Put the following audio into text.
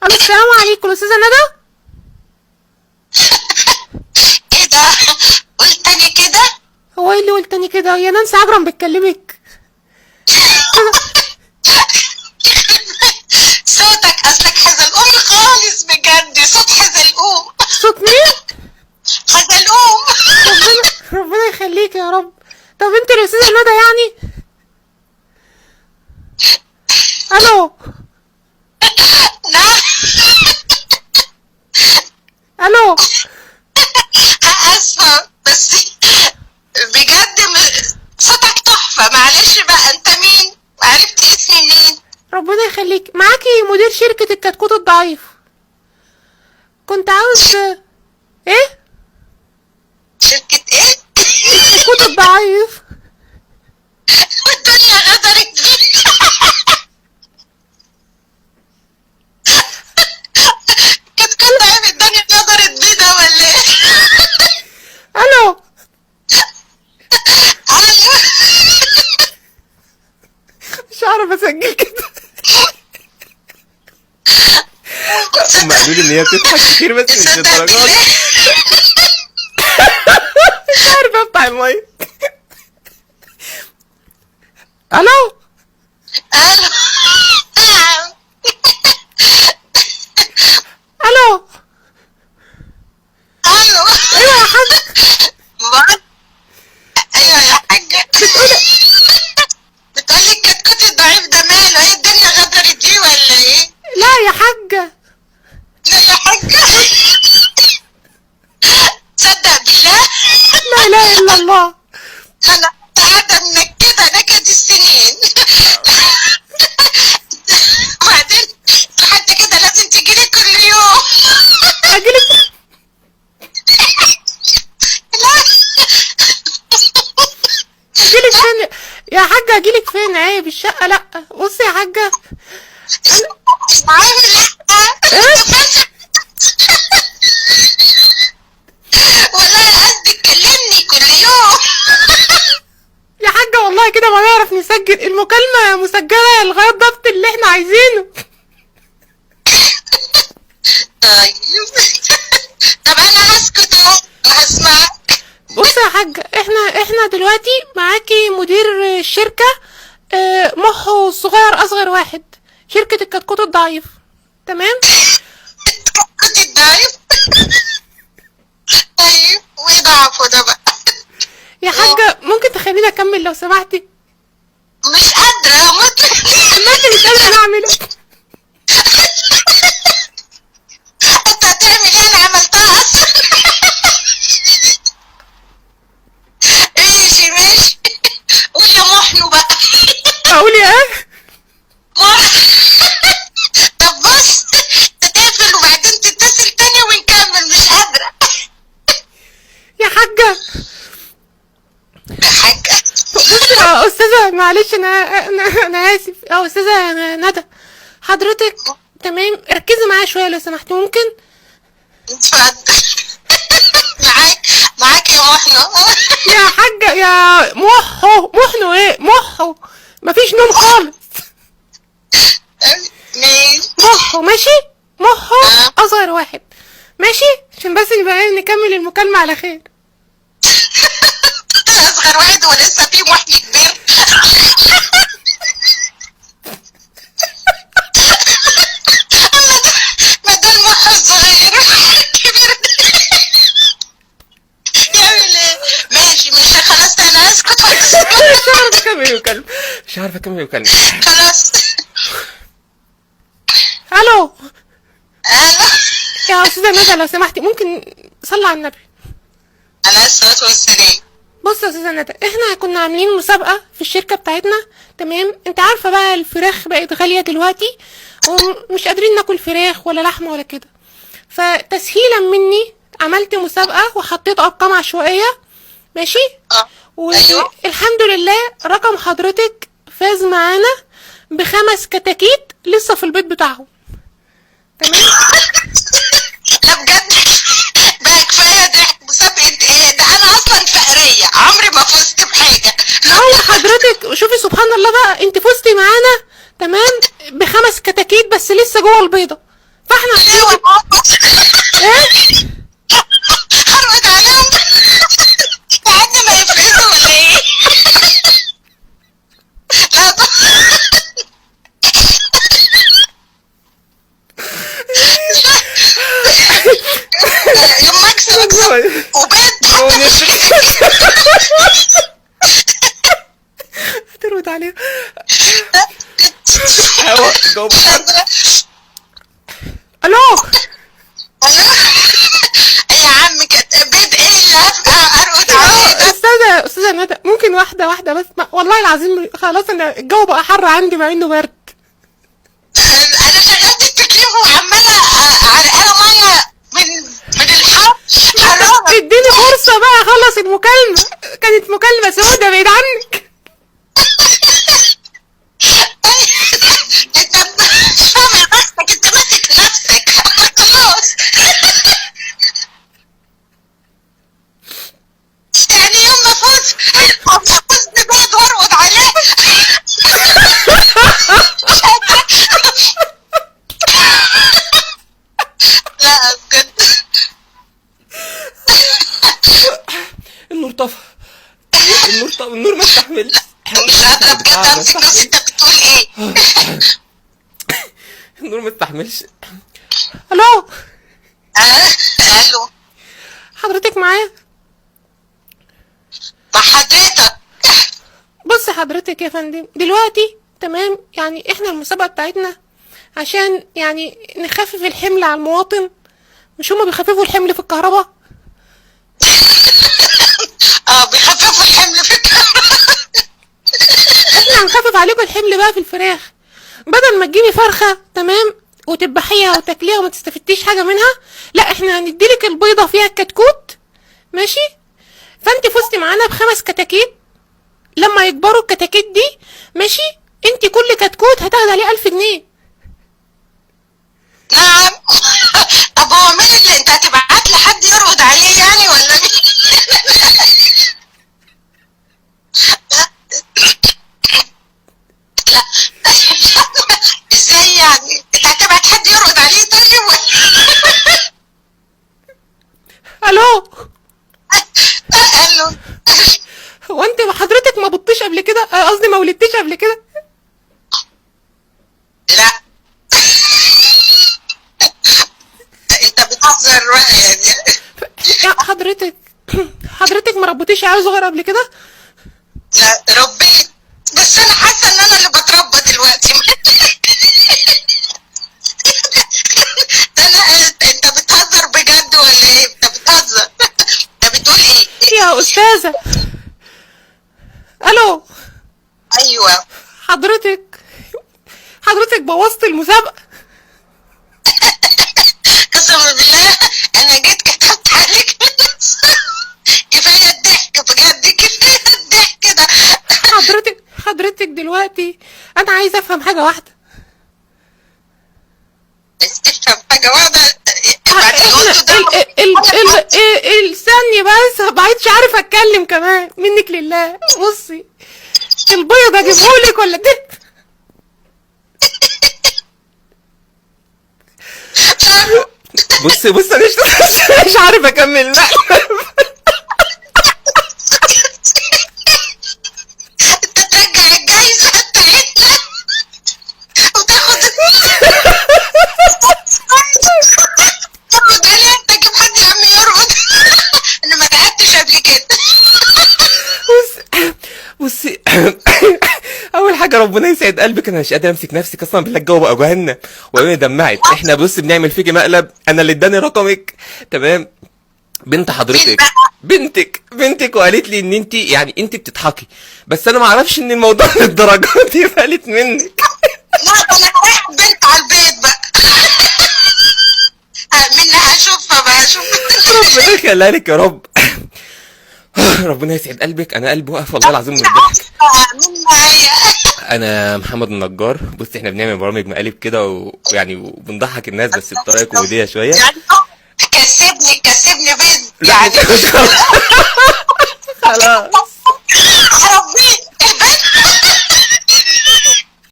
الو، السلام عليكم الاستاذة ندى. ايه ده؟ قول تاني كده. هو ايه اللي قلت تاني كده يا نانسي عجرم بتكلمك؟ صوتك اصلك حزلقوم خالص، بجد صوت حزلقوم. صوت مين؟ حزلقوم. ربنا يخليك يا رب. طب انت الاستاذة ندى يعني؟ الو. نعم. الو. اسفة بس بجد صوتك تحفة. معلش بقى، انت مين؟ عرفت اسمي منين؟ ربنا يخليك، معاكي مدير شركة الكتكوت الضعيف. كنت عاوز ايه؟ شركة ايه؟ الكتكوت الضعيف. والدنيا غدرت بيك. كتكوت ضعيف، الدنيا غدرت بيه ده ولا ايه؟ الو. الو. مش عارف اسجل كده. هم قالوا لي ان هي بتضحك كتير بس مش تصدق للدرجة دي. بالله؟ مش عارف افتح المايك. الو. الو. نعم. الو. الو. ايوه يا حاج. ايوه يا حاجة، بتقولي الكتكوت الضعيف ده ماله؟ ايه الدنيا غدرت بيه ولا ايه؟ لا يا حاجة. لا يا حاجة، تصدق بالله؟ لا اله الا الله. انا قاعدة منكدة نكد السنين. وبعدين لحد كده لازم تجيلي كل يوم. اجيلك؟ لا. اجيلك فين يا حاجة؟ اجيلك فين؟ عيب الشقة. لا بصي يا حاجة. عامل لا. والله قصدي تكلمني كل يوم. يا حاجة والله كده ما نعرف نسجل المكالمة، مسجلة لغاية ضبط اللي احنا عايزينه. طيب طب انا هسكت اهو وهسمعك. بصي يا حاجة، احنا دلوقتي معاكي مدير الشركة، محو الصغير اصغر واحد، شركة الكتكوت الضعيف. تمام؟ كنت الضعيف. طيب وايه ضعفه ده بقى؟ يا حاجة ممكن تخليني اكمل لو سمحتي؟ مش قادرة اموت. ما انت مش قادرة انا اعمل ايه؟ انت هتعمل ايه؟ انا عملتها اصلا. ماشي ماشي، قول يا محنو بقى. اقول يا ايه؟ طب بص، تقفل وبعدين تتصل تاني ونكمل، مش قادرة. يا حاجة. يا حاجة. بصي يا استاذة، معلش انا اسف يا استاذة ندى. حضرتك تمام؟ ركزي معايا شوية لو سمحتي، ممكن؟ اتفضل. معاك معاك يا محنو. يا حاجة يا محو، محنو ايه؟ محو مفيش نوم خالص. ماشي. محو ماشي، محو اصغر واحد، ماشي؟ عشان بس نبقى نكمل المكالمة على خير. اصغر واحد ولسه في محن كبير. ما ده المحو الصغير الكبير يعمل ايه؟ ماشي ماشي خلاص انا اسكت. مش عارف اكمل المكالمة، مش عارف اكمل المكالمة. خلاص. الو. الو. يا استاذة ندى لو سمحتي، ممكن صلي على النبي. عليه الصلاة والسلام. بص يا استاذة ندى، احنا كنا عاملين مسابقة في الشركة بتاعتنا، تمام؟ انت عارفة بقى الفراخ بقت غالية دلوقتي ومش قادرين ناكل فراخ ولا لحمة ولا كده، فتسهيلا مني عملت مسابقة وحطيت ارقام عشوائية، ماشي؟ والحمد لله رقم حضرتك فاز معانا ب5 كتاكيت لسه في البيت بتاعهم. تمام؟ لا بجد بقى كفاية ضحك. مسابقة ايه ده؟ انا اصلا فقريه، عمري ما فزت بحاجة. هو حضرتك شوفي سبحان الله بقى، انت فزتي معانا تمام ب5 كتاكيت بس لسه جوه البيضة، فاحنا ليه عايزين ايه؟ هرقد عليهم لحد ما يفقسوا ولا ايه؟ لا طبعا. يوم ما اكسب اكسب وبيض. هترقد عليهم. هوا الجو مش بقى. قادرة. الو. يا عم كانت بيض ايه اللي ارقد عليه ده؟ استاذه ندى، ممكن واحدة واحدة بس؟ والله العظيم خلاص انا الجو بقى حر عندي مع انه برد. انا شغلت التكييف وعماله عرقانه مية من الحر، حرارة. اديني فرصة بقى اخلص المكالمة، كانت مكالمة سودة بعيد عنك. انت مش فاهم نفسك، انت ماسك نفسك خلاص. يعني يوم ما افوز افوز ببيض وارقد عليه. لا بجد. النور طفى، النور طفى، النور ما استحملش. مش قادرة بجد امسك نفسي، انت بتقول ايه؟ النور ما استحملش. الو. الو. حضرتك معايا؟ مع حضرتك. بص حضرتك يا فندم دلوقتي، تمام، يعني احنا المسابقة بتاعتنا عشان يعني نخفف الحمل على المواطن، مش هما بيخففوا الحمل في الكهرباء؟ بيخففوا الحمل في الكهرباء. احنا هنخفف عليكم الحمل بقى في الفراخ، بدل ما تجيبي فرخة، تمام، وتذبحيها وتاكليها وما تستفديش حاجة منها، لا احنا هنديلك البيضة فيها الكتكوت، ماشي؟ فانت فزتي معانا ب5 كتاكيت، لما يكبروا الكتاكيت دي، ماشي، انت كل كتكوت هتاخد عليه 1000 جنيه. نعم. طب هو مين اللي انت هتبعت لي حد يرقد عليه يعني ولا مين؟ لا ازاي يعني؟ انت هتبعت حد يرقد عليه طيب ولا؟ الو. الو. هو انت حضرتك ما بطيش قبل كده؟ قصدي ما ولدتيش قبل كده؟ لا انت بتهزر بقى يعني. يا حضرتك ما ربيتيش عيال صغير قبل كده؟ لا ربيت، بس انا حاسه ان انا اللي بتربى دلوقتي. انا انت بتهزر بجد ولا ايه؟ انت بتهزر؟ انت بتقول ايه؟ يا استاذه. الو. ايوه. حضرتك بوظت المسابقة. قسما بالله انا جيت كتبت عليك. كفاية الضحك بجد، كفاية الضحك ده. حضرتك دلوقتي انا عايزه افهم حاجة واحدة. تفهم حاجة واحدة بعد اللي قلته ده؟ استني بس، ما بقتش عارفه اتكلم كمان، منك لله. بصي البيض اجيبهولك ولا ده؟ بص بص انا مش عارف اكمل. لا انت ترجع الجايزة بتاعتنا وتاخد تاخد عليها، انت تجيب حد يا عم يرقد. انا ما رقدتش قبل كده. بصي اول حاجة ربنا يسعد قلبك، انا مش قادر امسك نفسي قسما بالله، الجو بقى جهنم وعيوني دمعت. احنا بص بنعمل فيكي مقلب، انا اللي اداني رقمك، تمام، بنت حضرتك، بنتك، وقالت لي ان انت يعني انت بتضحكي، بس انا ما اعرفش ان الموضوع للدرجة دي فقالت منك. لا انا رايح بنت على البيت بقى منها اشوفها بقى، اشوف. ربنا يخليها لك يا رب. ربنا يسعد قلبك، انا قلبي واقف والله العظيم من الضحك. مين معايا؟ انا محمد النجار. بص احنا بنعمل برامج مقالب كده ويعني وبنضحك الناس بس بطريقة كوميدية شوية. يعني كسبني بيض لا يعني. خلاص. ربيت.